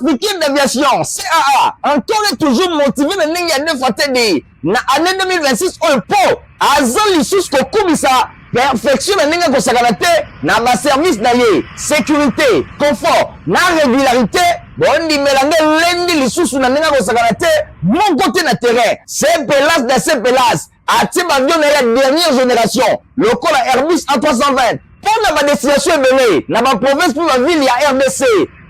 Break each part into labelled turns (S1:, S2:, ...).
S1: Africaine d'Aviation, CAA, encore et toujours motivé na ndenge ya deux fois TD na année 2026 oyo mpo aza lisusu kokumisa perfection na ndenge akosakana te na baservice na ye, sécurité, confort na régularité. Bondimela nde lendi lisusu na ndenge akosakana te moko te na terrain. Sepelas da sepelas atie baavion na ye ya dernière génération lokola Airbus A320 mpo na badestination ebele na baprovince mpe bavile ya RDC.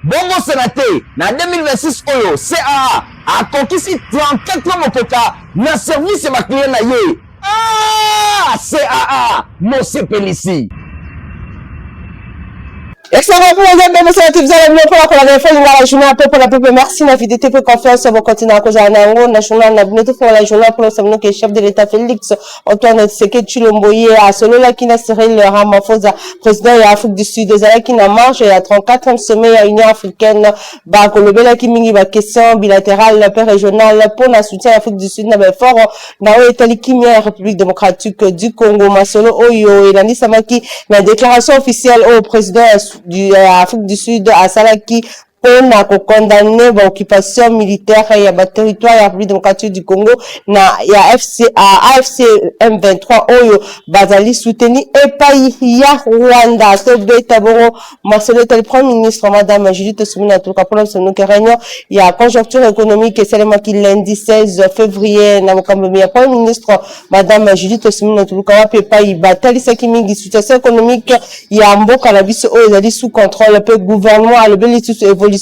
S1: Bobosana te, na 2026 oyo CAA akokisi 34 ans mokoka na service ya baclient na ye. Ah, CAA mosepelisi.
S2: Excellent pour vous êtes mosala te bizala bino mpona kolanda info lingala, journal pepe na pepe. Merci na fidélité mpe confiance. Bokontina na kozala na yango na journal na bino. Tofongola journal mpona osala bino ke chef de l'État Félix Antoine Tshisekedi Tshilombo ye asololaki na Cyril Ramaphosa, président ya Afrique du Sud. Ezalaki na marge ya 34e sommet ya Union africaine. Bakolobelaki mingi baquestion bilatérale mpe régionale mpona soutien ya Afrique du Sud na baeffort na oyo etali kimia ya République démocratique du Congo. Masolo oyo elandisamaki na déclaration officielle oyo président ya Afrique du Sud asalaki mpona kocondamner baoccupation militaire ya baterritoire ya République démocratique du Congo na ya FC, AFC M23 oyo bazali soutenu epai ya Rwanda. Tobeta bongo masolo etali Premier ministre Madame Judith Suminwa Tuluka mpona bisonoki réunion ya conjoncture économique esalemaki lundi 16 février na mokambi ya Premier ministre Madame Judith Suminwa Tuluka, wapi epai batalisaki mingi situation économique ya mboka na biso oyo ezali sous contrôle, mpe gouvernement alobeli lisusu évolution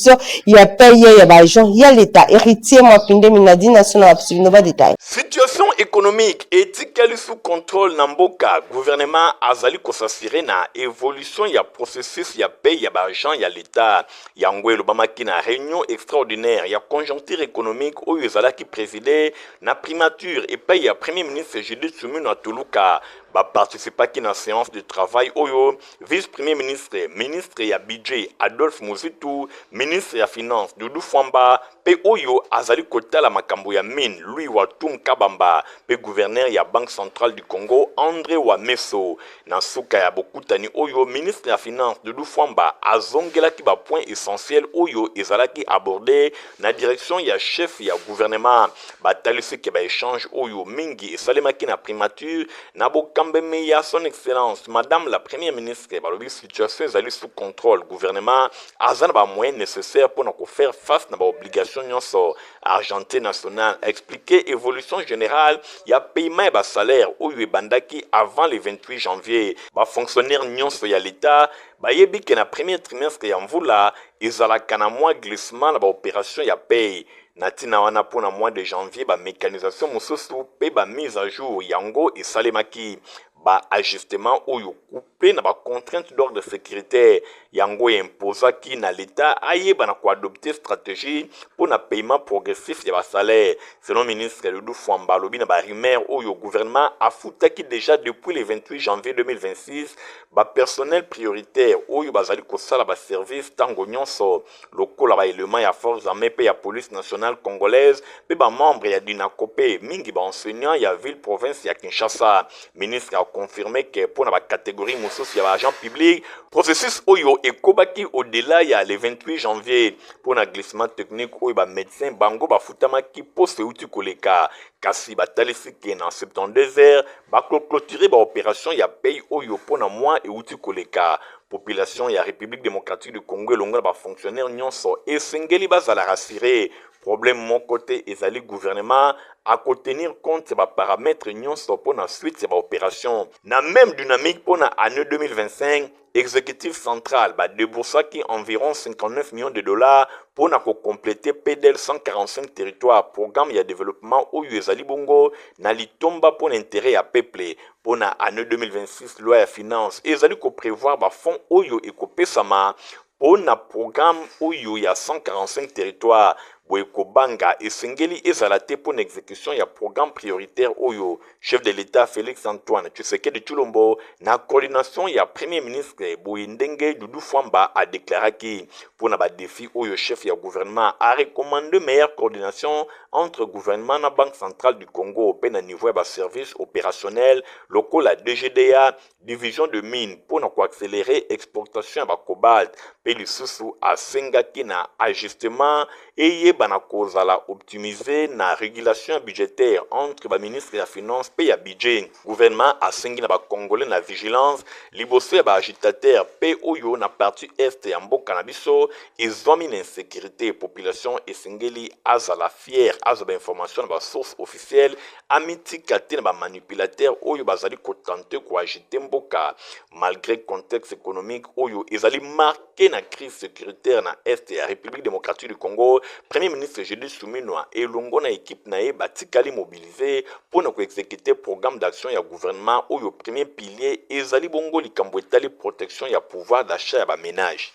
S2: ya paye ya baagent ya l'État. Héritier Mwapinde Minadi National apesi bino badetail.
S3: Situation économique etikali sous contrôle na mboka. Gouvernement azali kos'assurer na évolution ya processus ya paye ya baagent ya l'État. Yango elobamaki na réunion extraordinaire ya conjoncture économique oyo ezalaki présidé na primature epai ya Premier ministre Judith Suminwa Tuluka. Baparticipaki na séance de travail oyo vice premier ministre, ministre ya Budget Adolphe Muzito, ministre ya Finance Doudou Fwamba, mpe oyo azali kotala makambo ya mine Louis Watum Kabamba, mpe gouverneur ya Banque centrale du Congo André Wameso. Na suka ya bokutani oyo, ministre ya Finance Doudou Fwamba azongelaki bapoint essentiel oyo ezalaki abordé na direction ya chef ya gouvernement. Batalisi ke baéchange oyo mingi esalemaki na primature na bokambemi ya Son Excellence Madame la Première ministre. Balobi situation ezali sous contrôle, gouvernement aza na bamoyen nécessaire mpona kofaire face na baobligation nyonso. Argentier national expliqué évolution générale ya paiement ya basalaire oyo ebandaki avant le 28 janvier. Bafonctionnaire nyonso ya l'État bayebi ke na premier trimestre ya mvula ezalaka na mwa glissement na baopération ya paye. Na ntina wana, mpona mois de janvier, bamécanisation mosusu mpe bamise à jour yango esalemaki. Baajustement oyo couplé na bacontrainte d'ordre sécuritaire, yango eimposaki na l'État ayeba na koadopter stratégie mpo na paiement progressif ya basalaire. Selon ministre Doudou Fwamba, alobi na barumeur oyo, gouvernement afutaki déjà depuis le 28 janvier 2026 bapersonnel prioritaire oyo bazali kosala baservice ntango nyonso, lokola baélément ya force armée mpe ya Police nationale congolaise, mpe bamembre ya DINACOPE, mingi baenseignant ya ville province ya Kinshasa. Ministre aconfirmer ke mpo na bacatégorie mosusu ya baagent public, processus oyo ekobaki au-delà ya le 28 janvier. Mpo na glissement technique oyo, bamédecin bango bafutamaki poste euti koleka, kasi batalisi ke na 72 heures bakoclôturer baopération ya paye oyo mpo na mwa euti koleka. Population ya République démocratique du Congo elongo na bafonctionnaire nyonso esengeli bazala rassuré, problème moko te ezali. Gouvernement akotenir compte ya baparamètre nyonso mpo na suite ya baopération. Na même dynamique, mpo na année 2025, exécutif central badéboursaki environ 59 millions de dollars mpo na kocompléter PDL 145 territoire, programme ya développement oyo ezali bongo na litomba mpo na intérêt ya peuple. Mpo na année 2026, loi ya finance ezali koprévoir bafonds oyo ekopesama mpo na programme oyo ya 145 territoire. Boye kobanga esengeli ezala te mpo na execution ya programme prioritaire oyo chef de l'Etat Felix Antoine Tshisekedi Tshilombo na coordination ya Premier ministre, boye ndenge Doudou Fwamba a declaraki. Mpo na ba defis oyo chef ya gouvernement a recommander meilleure coordination entre gouvernement na Banque centrale du Congo mpe na niveau ya ba services operationnels lokola DGDA, division de mines mpo na ko accelerer exportation ya ba cobalt mpe lisusu asengaki na ajustement eyebana kozala optimiser na regulation budgetaire entre ba ministres ya finance mpe ya budget. Gouvernement asengi na ba Congolais na vigilance liboso ya ba agitateurs mpe oyo na partie est ya mboka na biso ezwami na insecurite. Population esengeli azala fière, azwa ba informations na ba sources officielles, amitika te na ba manipulateurs oyo bazali ko tenter ko agiter mboka malgre contexte économique oyo ezali marqué na crise sécuritaire na est ya République démocratique du Congo. Premier ministre Judith Suminwa elongo na équipe na ye batikali mobilisé mpo na ko exécuter programme d'action ya gouvernement oyo premier pilier ezali bongo likambo etali protection ya pouvoir d'achat ya ba ménages.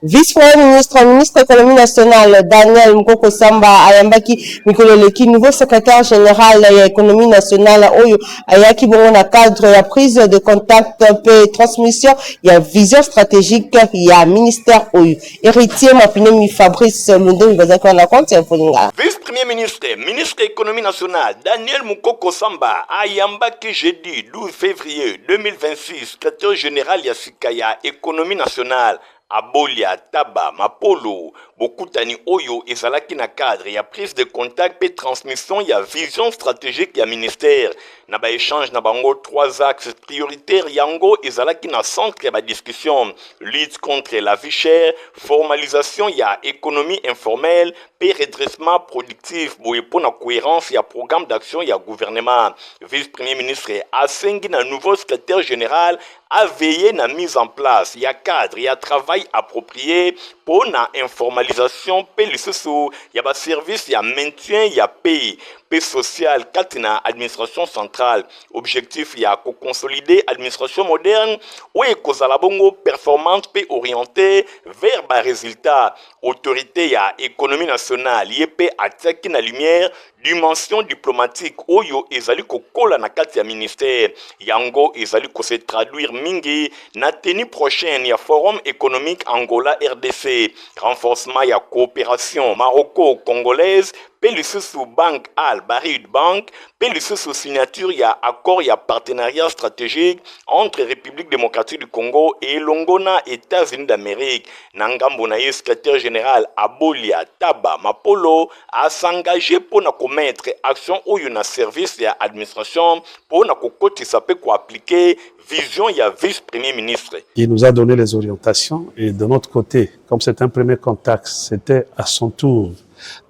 S2: Vice-Premier ministre, ministre Économie nationale Daniel Mukoko Samba ayambaki mikolo eleki nouveau secrétaire général ya Économie nationale oyo ayaki bongo na cadre ya prise de contact mpe transmission ya vision stratégique ya ministère oyo. Héritier Mapinemi Fabrice Lundemi bazalaki wana compte ya Folingala.
S3: Vice-Premier ministre, ministre Économie nationale Daniel Mukoko Samba ayambaki jeudi 12 février 2026 secrétaire général ya sika ya Économie nationale Abolia Taba Mapolo. Bokutani oyo ezalaki na cadre ya prise de contact pe transmission ya vision stratégique ya ministère. Na ba échange na bango, trois axes prioritaires yango ezalaki na centre ya ba discussion: lutte contre la vie chère, formalisation ya économie informelle pe redressement productif, boye mpo na cohérence ya programme d'action ya gouvernement. Vice-premier ministre asengi na nouveau secrétaire général a veiller na mise en place ya cadre ya travail approprié mpo na informalisation mpe lisusu ya ba service ya maintien ya paix mpe social kati na administration centrale. Objectif ya koconsolider administration moderne oyo ekozala bongo performante mpe orientée vers ba résultats. Autorité ya économie nationale ye mpe atiaki na lumière dimension diplomatique oyo ezali kokola na kati ya ministère. Yango ezali ko se traduire mingi na tenue prochaine ya Forum économique Angola RDC, renforcement ya coopération maroco-congolaise mpe lisusu Banque Al Barid Bank mpe lisusu signature ya accord ya partenariat stratégique entre République démocratique du Congo elongo na États-Unis d'Amérique. Na ngambo na ye, secrétaire général Abolia Taba Mapolo a s'engager mpo na komettre action oyo na service ya administration mpo na kokotisa mpe koappliquer vision ya vice-premier ministre.
S4: Il nous a donné les orientations et de notre côté, comme c'est un premier contact, c'était à son tour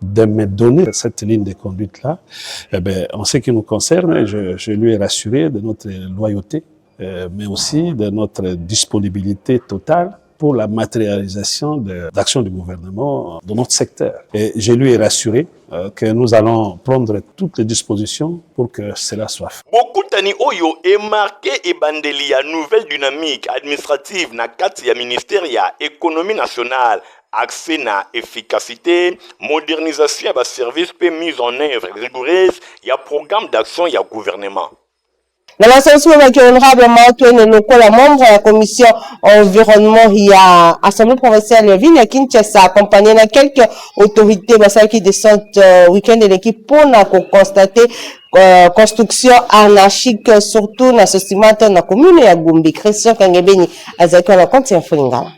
S4: de me donner cette ligne de conduite-là. Eh ben, en ce qui nous concerne, je lui ai rassuré de notre loyauté, mais aussi de notre disponibilité totale pour la matérialisation d'actions du gouvernement dans notre secteur. Et je lui ai rassuré que nous allons prendre toutes les dispositions pour que cela soit fait.
S3: Bokutani oyo emarquer ebandeli ya nouvelle dynamique administrative na kati ya ministère ya Économie nationale, accès na efficacité, modernisation ya ba services pe mise en œuvre rigoureuse ya programme d'action ya gouvernement.
S2: Na masansi babaki honorable Maotwene lokola membre ya commission environnement ya assemblée provinciale ya ville ya Kinshasa, accompagné na quelques autorités, basalaki descente week-end eleki mpona koconstater construction anarchique, surtout na Socimat na commune ya Gombe. Christian Kangebeni azalaki wana, compte ya Folingala.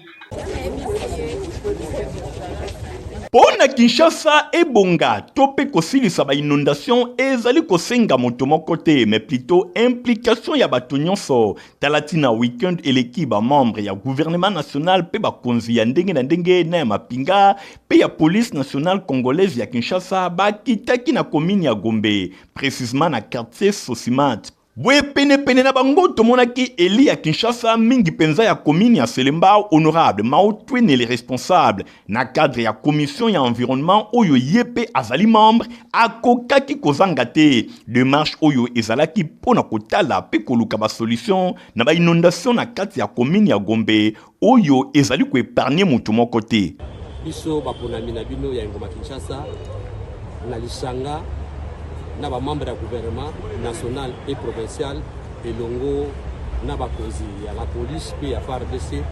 S3: Mpo na Kinshasa ebonga to mpe kosilisa ba inondation ezali kosenga moto moko te, mais plutôt implication ya bato nyonso. Tala ntina week-end eleki ba membre ya gouvernement national mpe bakonzi ya ndenge na ndenge na ya mapinga mpe ya police nationale congolaise ya Kinshasa bakitaki na commune ya Gombe, précisement na quartier Socimat. Boye penepene na bango tomonaki eli ya Kinshasa, mingi mpenza ya commune ya Selembao, honorable Mao Twene, le responsable na cadre ya commission ya environnement oyo ye mpe azali membre, akokaki kozanga te. Démarche oyo ezalaki mpo na kotala mpe koluka basolution na bainondation na kati ya commune ya Gombe oyo ezali koépargner moto moko te.
S5: Biso baponami na bino ya engumba Kinshasa na lisanga na ba membres ya gouvernement national et provincial elongo na bakonzi ya la police mpe ya FARDC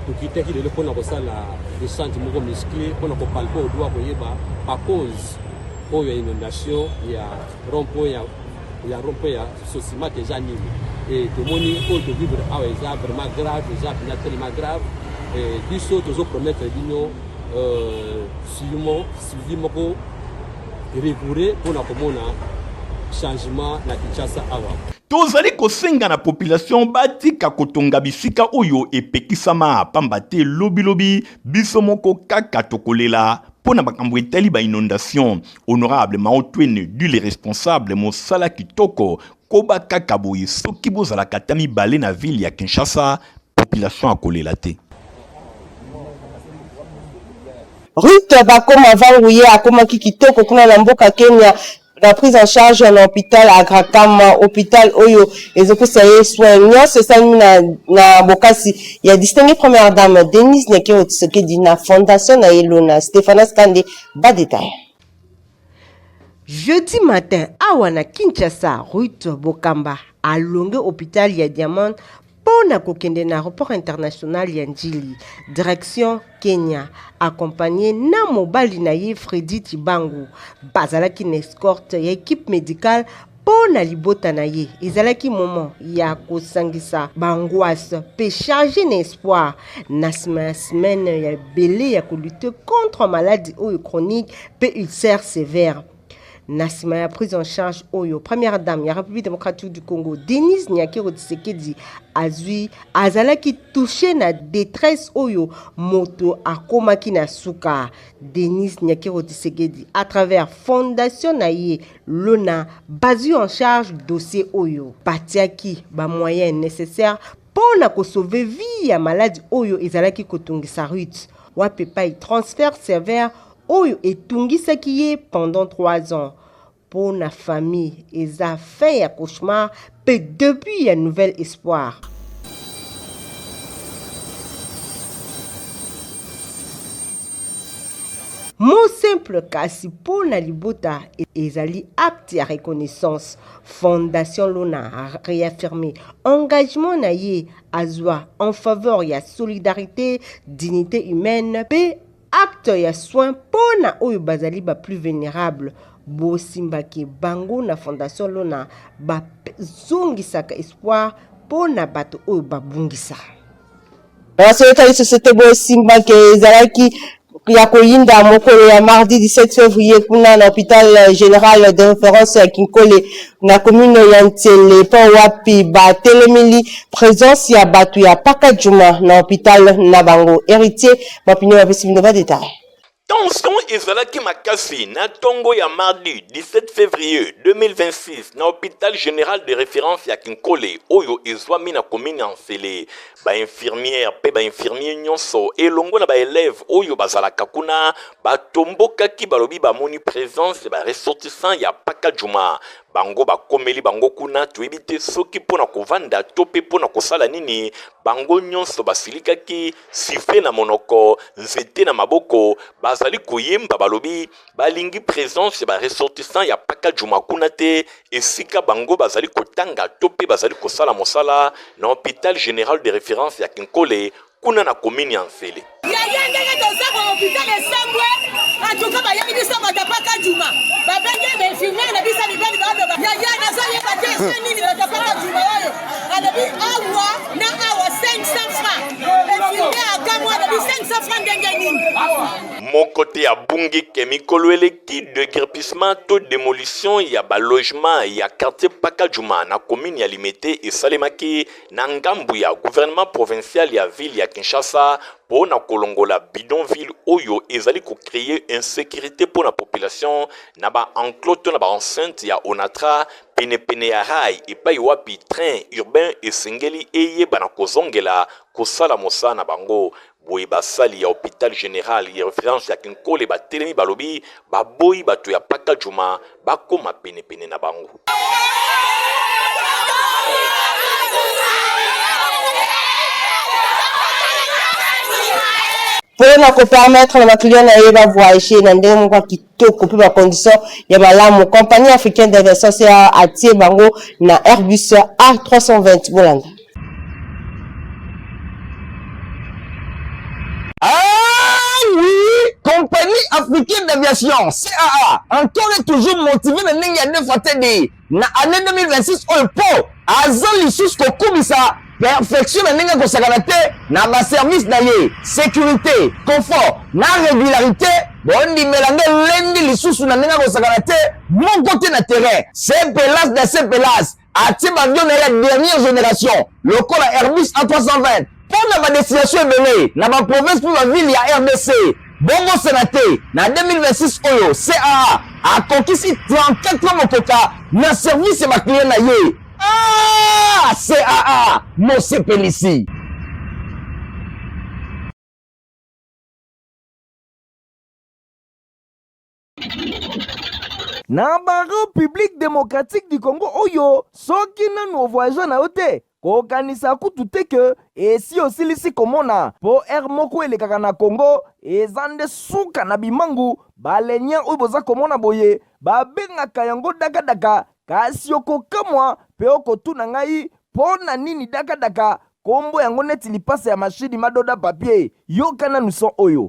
S5: tokitaki lelo mpo na kosala descente moko musclée mpo na kopalpe au doigt koyeba ba cause oyo ya inondation ya rond point ya ya rond point ya Sosimat eza nini et tomoni oyo tovivre awa eza vraiment grave, eza mpenza tellement grave. Et biso tozo promettre bino euh, suivi moko rigoureux mpo na komona changement na Kinshasa awa.
S3: Tozali kosenga na population batika kotonga bisika oyo epekisama pamba te lobi lobi biso moko kaka tokolela mpo na makambo etali ba inondation. Honorable Mao Twene du le responsable mosala kitoko koba kaka boye soki bozalaka ata mibale na ville ya Kinshasa population akolela te.
S2: Ruth Bakoma Vangu ye akomaki kitoko kuna na mboka Kenya na prise en charge na hôpital Aga Khan, hôpital oyo ezopesa ye soin nyonso esalemi na, na bokasi ya distinguée première dame Denise Nyakeru Tshisekedi na fondation na ye Lona. Stephanas Kande ba détail.
S6: Jeudi matin awa na Kinshasa, Ruth Bokamba alongue hôpital ya Diamond mpo na kokende na aeroport international ya Ndjili, direction Kenya, accompagné na mobali na ye Freddy Tshibangu. Bazalaki na escorte ya equipe medicale mpo na libota na ye. Ezalaki moment ya kosangisa ba angoisse mpe charge na espoir na nsima ya semaine ya ebele ya ko lutter contre maladi oyo chronique mpe ulcère sévère. Na nsima ya prise en charge oyo première dame ya République démocratique du Congo Denise Nyakeru Tshisekedi azwi, azalaki touche na détresse oyo moto akomaki na suka. Denise Nyakeru Tshisekedi à travers fondation na ye Lona bazwi en charge dossier oyo, batiaki ba moyens nécessaires mpo na ko sauver vie ya maladi oyo ezalaki kotungisa Ruth, wapi epai transfert sévère oyo etungisaki ye pendant 3 ans. Mpo na famille eza fin ya cauchemar mpe debut ya nouvel espoir. Mot simple kasi mpo na libota ezali acte ya reconnaissance. Fondation Lona a reaffirme engagement na ye azwa en faveur ya solidarite, dignite humaine mpe acte ya soin mpo na oyo bazali ba plus vulnerable. Bosimbake bango na Fondation Lona bazongisaka espoir mpo na bato oyo babungisa.
S2: Masolo etali société Bosimbake ezalaki ya koyinda mokolo ya mardi 17 février kuna na hôpital général de référence ya Kinkole na commune ya Nsele mpo wapi batelemeli présence ya bato ya Pakadjuma na hôpital na bango. Héritier Mapinyo bapesi bino ba détail.
S3: Tension ezalaki makasi na tongo ya mardi 17 fevrier 2026 na hopital general de reference ya Kinkole oyo ezwami na commune ya Nsele. Ba infirmières pe ba infirmiers nyonso elongo na ba elèves oyo bazalaka kuna batombokaki, balobi bamoni presence ya ba ressortissants ya Pakadjuma. Bango bakomeli bango kuna, toyebi te soki mpo na kovanda to pe mpo na kosala nini. Bango nyonso basilikaki, sifflet na monoko, nzete na maboko, bazali koyemba, balobi balingi presence ya ba ressortissants ya Pakadjuma kuna te, esika bango bazali kotanga to pe bazali kosala mosala na hopital general de reference ya Kinkole kuna na commune ya Nsele.
S7: Yaya ndenge toza boye hopital esambwe antuka bayebi biso bato ya Pakadjuma babengi ba infirmière na biso mibali baloba yaya nazoyeba te eza nini bato ya Pakadjuma oyo alobi awa na awa 500 francs infirmière akamwa alobi 500 francs ndenge nini.
S3: Moko te abungi ke mikolo eleki deguerpissement to demolition ya ba logements ya quartier Pakadjuma na commune ya Limete esalemaki na ngambu ya gouvernement provincial ya ville ya Kinshasa po na kolongola bidonville oyo ezali ko creer insecurite po na population na ba enclos to na ba enceinte ya Onatra penepene ya rail epai wapi train urbain esengeli eyeba na kozongela kosala mosala na bango. Boye basali ya hopital general ya reference ya Kinkole batelemi balobi baboyi bato ya Pakadjuma bakoma penepene na bango.
S2: Mpo na ko permettre na ba clients na ye ba voyager na ndenge moko ya kitoko mpe ba conditions ya malamu, Compagnie africaine d'aviation CAA atie bango na Airbus A320. Bolanda.
S1: Ah oui, Compagnie africaine d'aviation CAA encore et toujours motivé na ndenge ya deux fois TD na année 2026 oyo mpo aza lisusu kokumisa perfection na ndenge akosakana te na baservice na ye sécurité confort na régularité bondimela nde elendi lisusu na ndenge akosakana te moko te na terrain sepelas na sepelas atie baavion na ye ya dernière génération lokola airbus a320 mpo na badestination ebele na baprovince mpe bavile ya rdc bobosana te na 2026 oyo caa akokisi 34 ans mokoka na service ya baclient na ye ah, caa mosepelisi.
S8: Na ba Republique democratique du Congo oyo soki nanu o voyagea na yo te kokanisa kutu te que esi osilisi komona po heure moko elekaka na Congo eza nde suka na bimangu ba leniens oyo boza komona boye babengaka yango daka daka kasi okokamwa pe okotuna ngai po na nini daka daka Kombo yango neti lipasa ya machine madoda papier. Yoka nanu son oyo.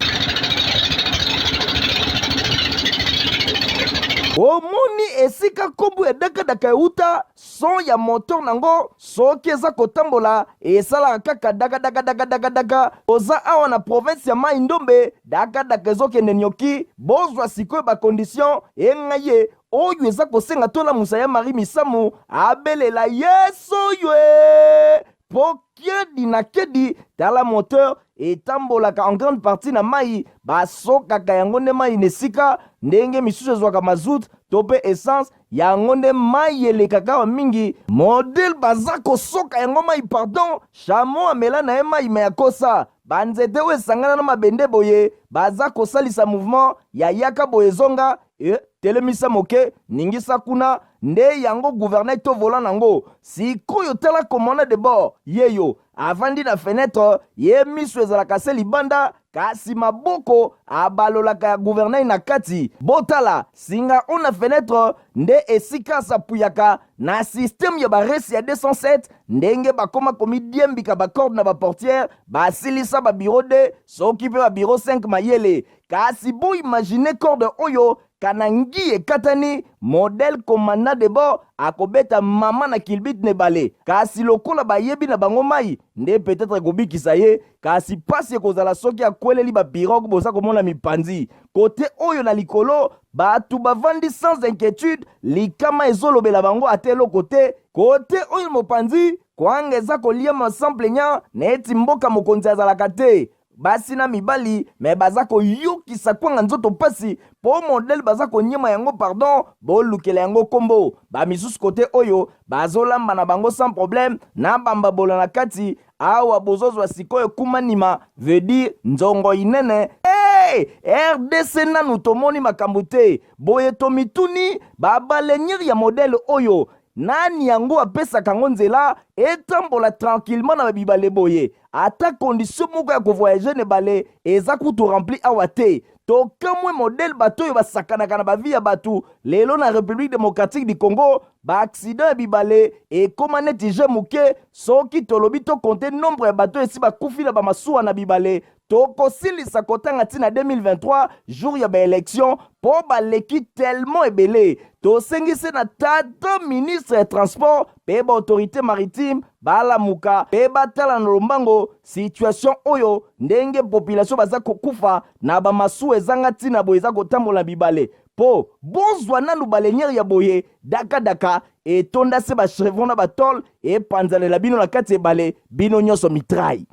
S8: Omoni esika kombo ya daka daka ewuta? Son ya moteur nango soki eza kotambola esalaka kaka daka daka daka daka daka. Toza awa na province ya Mayi Ndombe, daka daka ezokende nioki. Bozwa sikoyo ba conditions enga ye oyo eza kosenga tolamusa ya Marie Misamu abelela yesu oyo ee po kiedi na kiedi tala moteur etambolaka en grande partie na mayi basokaka yango nde mayi na esika ndenge misusu ezwaka mazout to pe essence yango nde mayi elekaka awa mingi modèle baza kosoka yango mayi pardon chameau amela na ye mayi mais akosa ba nzete oyo esangana na mabende boye baza kosalisa mouvement ya yaka boye zonga E, telemisa moke, ningisa kuna, nde yango gouvernail to volant nango. Sikoyo tala commandant de bord, yeyo, avandi na fenetre, ye miso ezalaka se libanda, kasi maboko abalolaka ya gouvernail na kati. Botala, singa oyo na fenetre nde esika asapuyaka na système ya ba resi ya 207, ndenge bakoma komidiembika ba corde na ba portière, basilisa ba bureau 2 soki pe ba bureau 5 mayele. Kasi bo imaginer corde oyo kana ngi ekatani, modèle commandant de bord akobeta mama na kilbit na ebale. Kasi lokola bayebi na bango mayi nde peut-etre ekobikisa ye, kasi pasi ekozala soki akweleli ba pirogues boza komona mipanzi. Cote oyo na likolo batu bavandi sans inquietude, likama ezolobela bango ata eloko te. Cote oyo na mopanzi, kwanga eza koliama sans plaignant neti mboka mokonzi azalaka te. Basi na mibali mais baza koyokisa kwanga nzoto pasi po modèle baza koniema yango pardon bolukela yango kombo ba misusu kote oyo bazolamba na bango sans problème na bambabola na kati awa bozozwa sikoyo kumanima veut dire nzongo inene hey! rdc nanu tomoni makambo te boye tomituni ba baleinière ya modèle oyo Nani yango apesaka yango nzela etambola tranquillement na ba bibale boye? Ata condition moko ya ko voyager na ebale eza kutu rempli awa te. Tokamwe modèle bato oyo basakanaka na ba vie ya batu lelo na Republique democratique du Congo, ba accidents ya bibale ekoma neti jeu muke, soki tolobi to compter nombre ya bato oyo esi bakufi na ba masuwa na bibale, Tokosilisa kotanga ti na 2023 jour ya ba election po baleki tellement ebele. Tosengi se na tata ministre ya transport pe ba autorite maritime balamuka pe batala na lombango situation oyo ndenge population baza kokufa na ba masuwa ezanga tina boye eza kotambola na bibale po bozwa nanu baleinière ya boye daka daka etonda se ba chevron na ba tole epanzanela bino na kati ebale bino nyonso mitraille.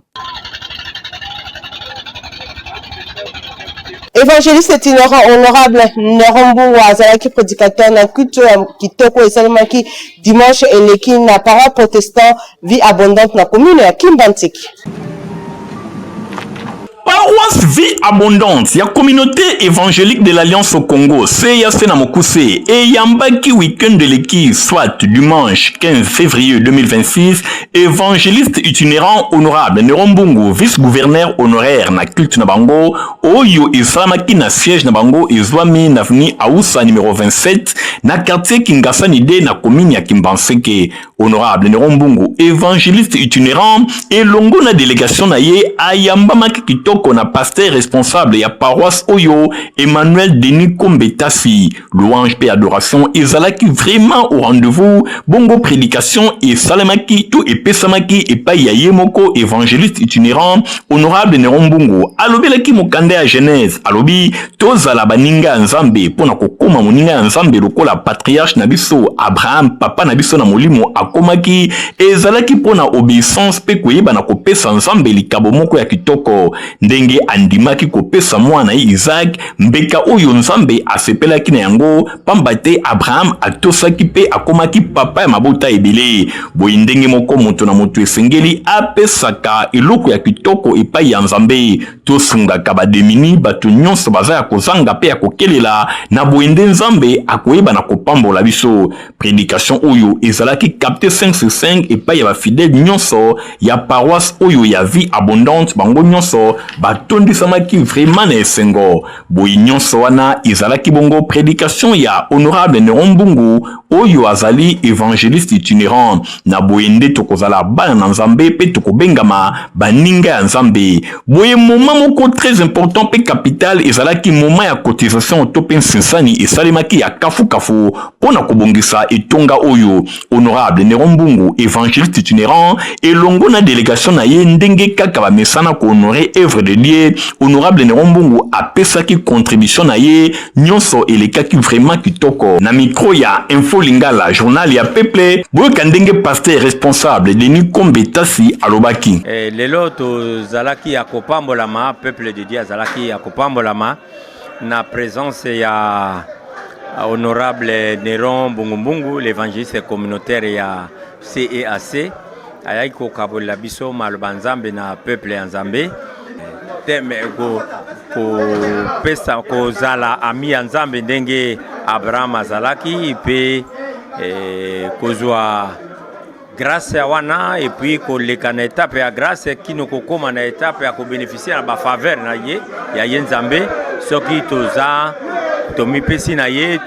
S2: Evangeliste itinérant honorable Neron Mbungwa azalaki prédicateur na culte ya kitoko esalemaki dimanche eleki na paroisse protestant Vie Abondante na commune ya Kimbanseke.
S3: Paroisse Vie Abondante ya Communauté Évangélique de l'Alliance au Congo, CAC na mokuse, eyambaki week-end eleki, soit dimanche 15 février 2026, évangéliste itinérant honorable Neron Mbungu, vice-gouverneur honoraire na culte na bango, oyo esalamaki na siège na bango ezwami na avenue Aoussa numéro 27 na quartier Kingasani 2 na commune ya Kimbanseke. Honorable Neron Mbungu, évangéliste itinérant, elongo na délégation na ye ayambamaki kitoko na pasteur responsable ya paroisse oyo Emmanuel Denis Kombetasi. Louange pe adoration ezalaki vraiment au rendez-vous, bongo prédication esalemaki to epesamaki epai ya ye moko évangéliste itinérant Honorable Neron Mbungu. Alobelaki mokanda ya Genèse, alobi tozala baninga ya Nzambe mpo na kokoma moninga ya Nzambe lokola patriarche na biso Abraham, papa na biso na molimo akomaki, ezalaki mpo na obéissance mpe koyeba na kopesa Nzambe likabo moko ya kitoko, ndenge andimaki kopesa mwana ye Isaac mbeka oyo Nzambe asepelaki na yango, pamba te Abraham atosaki mpe akomaki papa ya mabota ebele. Boye ndenge moko moto na moto esengeli apesaka eloko ya kitoko epai ya Nzambe. Tosungaka bademini, bato nyonso baza ya kozanga mpe ya kokelela, na boye nde Nzambe akoyeba na kopambola biso. Predication oyo ezalaki capte 5 sur 5 epai ya bafidèle nyonso ya paroisse oyo ya Vie Abondante, bango nyonso batondisamaki vraiment na esengo. Boye nyonso wana ezalaki bongo predication ya honorable Neron Mbungu oyo azali evangeliste itinérant. Na boye nde tokozala bana na Nzambe mpe tokobengama baninga ya Nzambe. Boye moment moko très important mpe capital ezalaki moment ya cotisation to mpe nsinsani esalemaki ya kafukafu mpo na kobongisa etonga oyo. Honorable Neron Mbungu, evangeliste itinérant, elongo na delegation na ye, ndenge kaka bamesana kohonorer œuvre de Dieu, Honorable Neron Mbungu apesaki contribution na ye, nyonso elekaki vraiment kitoko. Na micro ya Info Lingala, journal ya peuple, boyoka ndenge pasteur responsable Denis Kombe Tasi alobaki.
S9: Eh, lelo tozalaki ya kopambolama, peuple de Dieu azalaki ya kopambolama na présence ya honorable Neron Mbungumbungu, l'évangéliste communautaire ya CEAC, ayaki kokabolela biso maloba Nzambe na peuple ya Nzambe. Teme kopesa kozala ami ya Nzambe ndenge Abraham azalaki mpe eh, kozwa grâce ya wana et puis koleka na etape ya grâce kino kokóma na etape ya kobénéficie na bafaveur na ye ya ye Nzambe. Soki toza tomipesi na ye,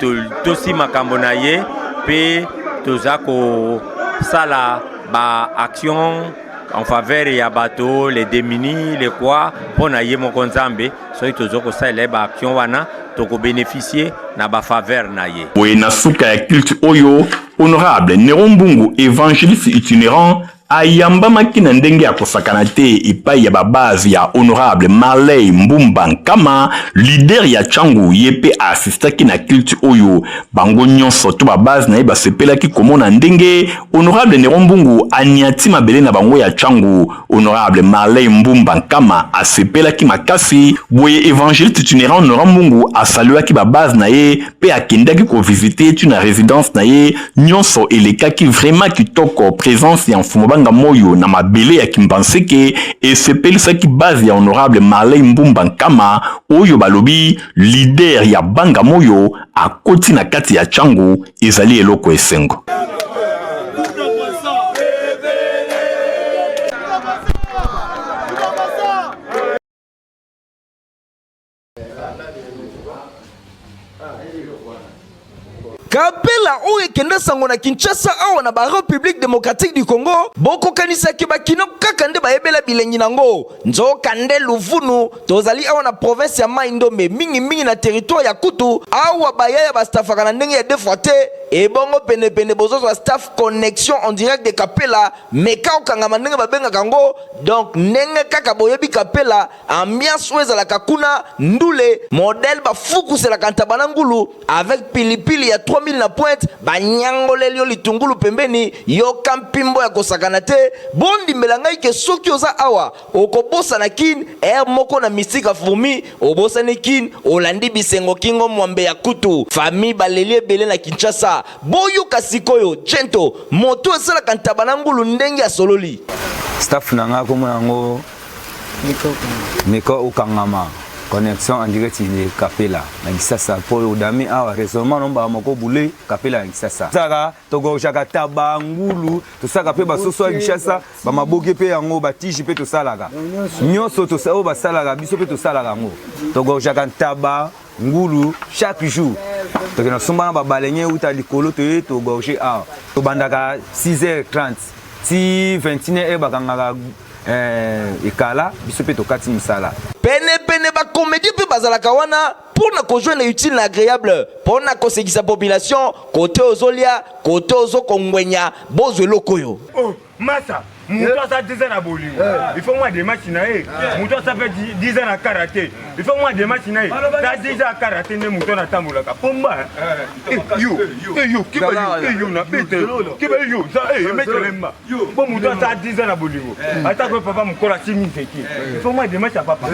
S9: tosi makambo na ye mpe toza kosala ba action en faveur ya bato, les démunis, les quoi, mpo na ye moko Nzambe, soki toza kosalela ye ba action wana, tokobénéficie na bafaveur na ye.
S3: Boye na suka ya culte oyo, honorable Neron Mbungu, évangéliste itinérant, ayambamaki na ndenge ya kosakana te epai ya babase ya honorable Marley Mbumba Nkama, leader ya Tshangu. Ye mpe aasistaki na culte oyo. Bango nyonso to babase na ye basepelaki komona ndenge honorable Neron Mbungu aniati mabele na bango ya Tshangu. Honorable Marley Mbumba Nkama asepelaki makasi. Boye évangéliste itinérant Neron Mbungu asaluaki babase na ye mpe akendaki kovisite ti na résidence na ye. Nyonso elekaki vraiment kitoko. Présence ya Mfumu Banga Moyo na mabele ya Kimbanseke esepelisaki base ya honorable Marley Mbumba Nkama, oyo balobi leader ya Banga Moyo akoti na kati ya Tshangu, ezali eloko esengo.
S8: Kapela oyo ekenda sango na Kinshasa awa na ba République démocratique du Congo, bokokanisaki bakino kaka nde bayebela bilengi nango, nzoka nde luvunu. Tozali awa na province ya Mai Ndombe, mingimingi na territoire ya Kutu. Awa bayaya bastafaka na ndenge ya deux fois te. Ebongo penepene bozozwa staff connexion en direct de Kapela. Meka okangama ndenge babengaka yango. Donc ndenge kaka boyebi Kapela, ambiance oyo ezalaka kuna, ndule modèle bafukuselaka ntaba na ngulu avec pilipili ya 3000 na pointe, banyangoleli yo litungulu pembeni, yoka mpimbo ya kosakana te. Bondimbela ngai ke soki oza awa, okobosana Kin aire moko na mystique ya fourmi, obosani Kin, olandi bisengo kingo mwambe ya Kutu. Famille baleli ebele na Kinshasa. Boyoka sikoyo gento moto esalaka ntaba na ngulu ndenge asololi.
S10: Staff na nga komona yango. Meka okangama connexion en direct de Kapela na Kisasa po odami awa raisonnement no mbala moko boule Kapela na Kisasa. Saka togorjaka taba ngulu tosaka pe basoso ya Kinshasa bamaboke pe yango batiji pe tosalaka nyonso oyo basalaka biso pe tosalaka yango togorjaka ntaba ngulu chaque jour tokenda somba na babalenge euta likolo toye togorge awa tobandaka 6h30 ti 21h bakangaka eh, ekala biso mpe tokati mosala
S8: penepene bakomedie mpe bazalaka wana mpo na kojoindre utile na agreable mpo na kosekisa population kote ozolia kote ozokongwenya bozwa eloko oyo
S11: oh, masa moto aza 10 ans na bolingo il faut mwa demarche na ye moto aza mpe 10 ans na karate il faut mwa demarche na ye ta 10 ans ya karate nde moto wana atambolaka pomba yo yo keba yo yo na bete keba yo za emetelemba po moto aza 10 ans na bolingo ata ko papa mokolo asimi nzete il faut mwa demarche ya papa.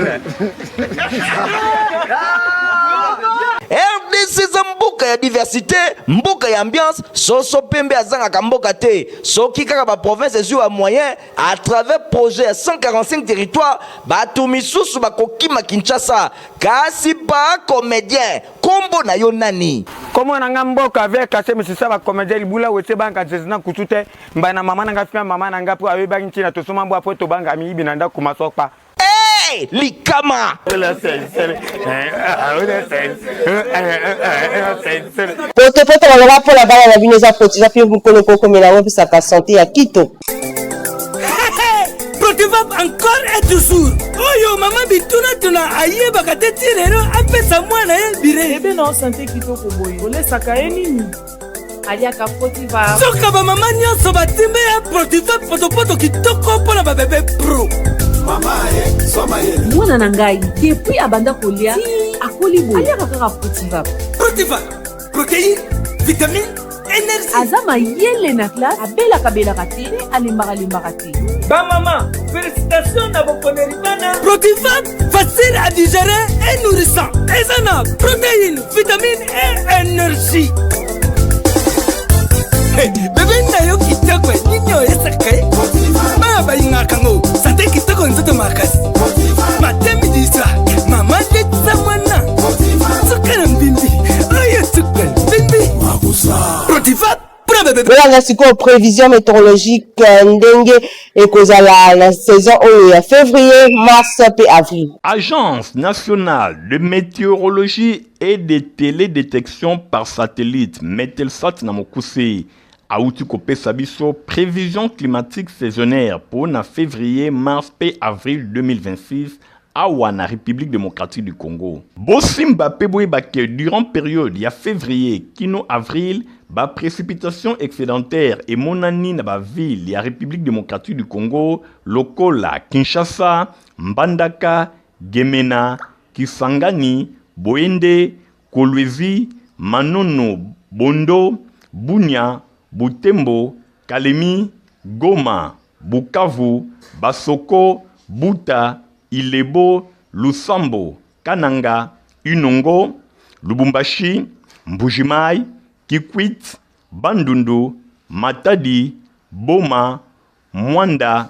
S8: Rdc eza mboka ya diversite, mboka ya ambiance, soso pembe azangaka mboka te. Soki kaka ba province ezwi ba moyen à travers projet ya 145 territoires, bato misusu bakokima Kinshasa. Kasi ba comedien, kombo na yo nani?
S11: Kombo na nga mboka avec kase misisa ba comedien libula wese banka nzezi na kutu te mba na mama na nga fina mama na nga po ayebaki ntina tosoma mbwa po tobanga miyibi na ndako masokpa.
S8: Hey, likama
S2: potopoto baloba mpo na bana na bino eza poti eza mpe mokolo kokomela yango epesaka sante ya kito.
S12: Protivap encore et toujours oyo mama bitunatuna ayebaka te ti lelo apesa mwana ye bire
S13: bebe na sante kitoko boye olesaka ye nini
S14: aliaka protiva
S12: soka bamama nyonso batimbe ya protiva potopoto kitoko mpo na babebe pro
S14: mwana na ngai depuis abanda kolia akoli boye aliaka kaka protiva
S12: protiva protéine vitamine énergie
S14: aza mayele na classe abelaka belaka te mpe alembaka lembaka te
S12: bamama félicitation na boponeli bana protiva facile à digérer et nourrissant eza na protéine vitamine et énergie Hey, bebe na yo kitoko nini oyesaka ye bana balingaka ngo sante kitoko nzoto makasi matemi diswa mama letisa mwana suka na mbimbi oyo suka mbimbi protiva
S2: Bolanda sikoyo prévision météorologique euh, ndenge ekozala na saison oyo ya février, mars mpe avril.
S3: Agence nationale de météorologie et de télédétection par satellite, Metelsat na mokuse, awuti kopesa biso prévision climatique saisonnière mpo na février, mars mpe avril 2026 awa na Republique democratique du Congo. Bosimba pe boyeba que durant periode ya fevrier kino avril, ba precipitations excedentaires emonani na ba villes ya Republique democratique du Congo lokola Kinshasa, Mbandaka, Gemena, Kisangani, Boende, Kolwezi, Manono, Bondo, Bunia, Butembo, Kalemi, Goma, Bukavu, Basoko, Buta, Ilebo, Lusambo, Kananga, Inongo, Lubumbashi, Mbuji-Mayi, Kikwit, Bandundu, Matadi, Boma, Muanda,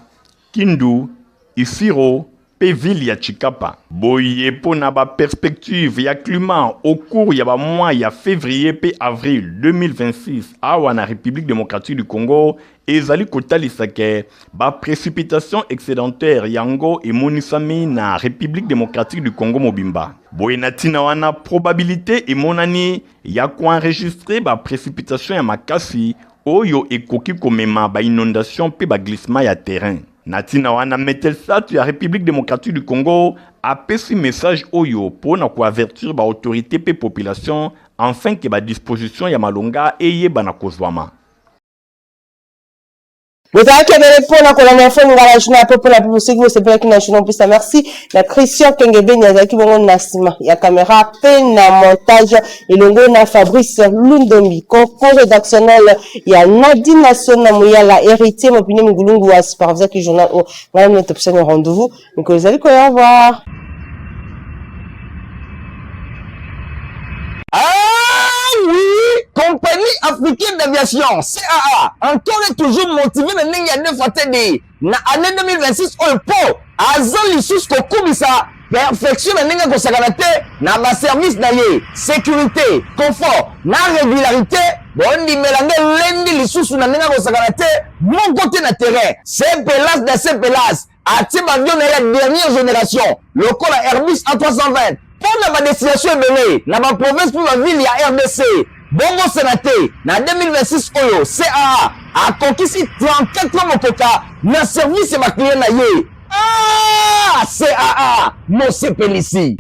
S3: Kindu, Isiro mpe ville ya Tshikapa. Boye mpo na ba perspectives ya climat au cours ya ba mois ya fevrier mpe avril 2026 awa na Republique democratique du Congo ezali kotalisa ke ba precipitations excedentaires yango emonisami na Republique democratique du Congo mobimba. Boye na ntina wana probabilite emonani ya ko enregistrer ba precipitations ya makasi oyo ekoki komema ba inondations mpe ba glissements ya terrain. Na ntina wana, Metelsat ya Republique democratique du Congo apesi message oyo mpo na ko avertir ba autorites mpe population enfin que ba dispositions ya malonga eyebana kozwama.
S2: Bozalaki ebele mpo na kolanda info lingala journal ya popo na popo. Soki bosepelaki na journal, opesa merci na Christian Kengebeni, azalaki bongo na nsima ya kamera mpe na montage elongo na Fabrice Lundombi, concours rédactionnel ya Nadine Nasona Muyala, Héritier Mopine Mugulungu a supervisaki journal oyo. Ngai na bino topesani rendez-vous mikolo ezali koya. Au revoir.
S1: Ah oui, compagnie africaine d'aviation CAA encore et toujours motivé na ndenge ya deux fois TD na année 2026 oyo po aza lisusu kokumisa perfection na ndenge akosakana te na baservice na ye, sécurité, confort na régularité. Bondimela nde elendi lisusu na ndenge akosakana te moko te na terrain. Sepelas da sepelas atie baavion na ye ya dernière génération lokola Airbus A320 mpo na badestination ebele na baprovince mpe bavile ya RDC. Bobosana te, na 2026 oyo CAA akokisi 34 ans mokoka na service ya baclient na ye. Ah, CAA mosepelisi.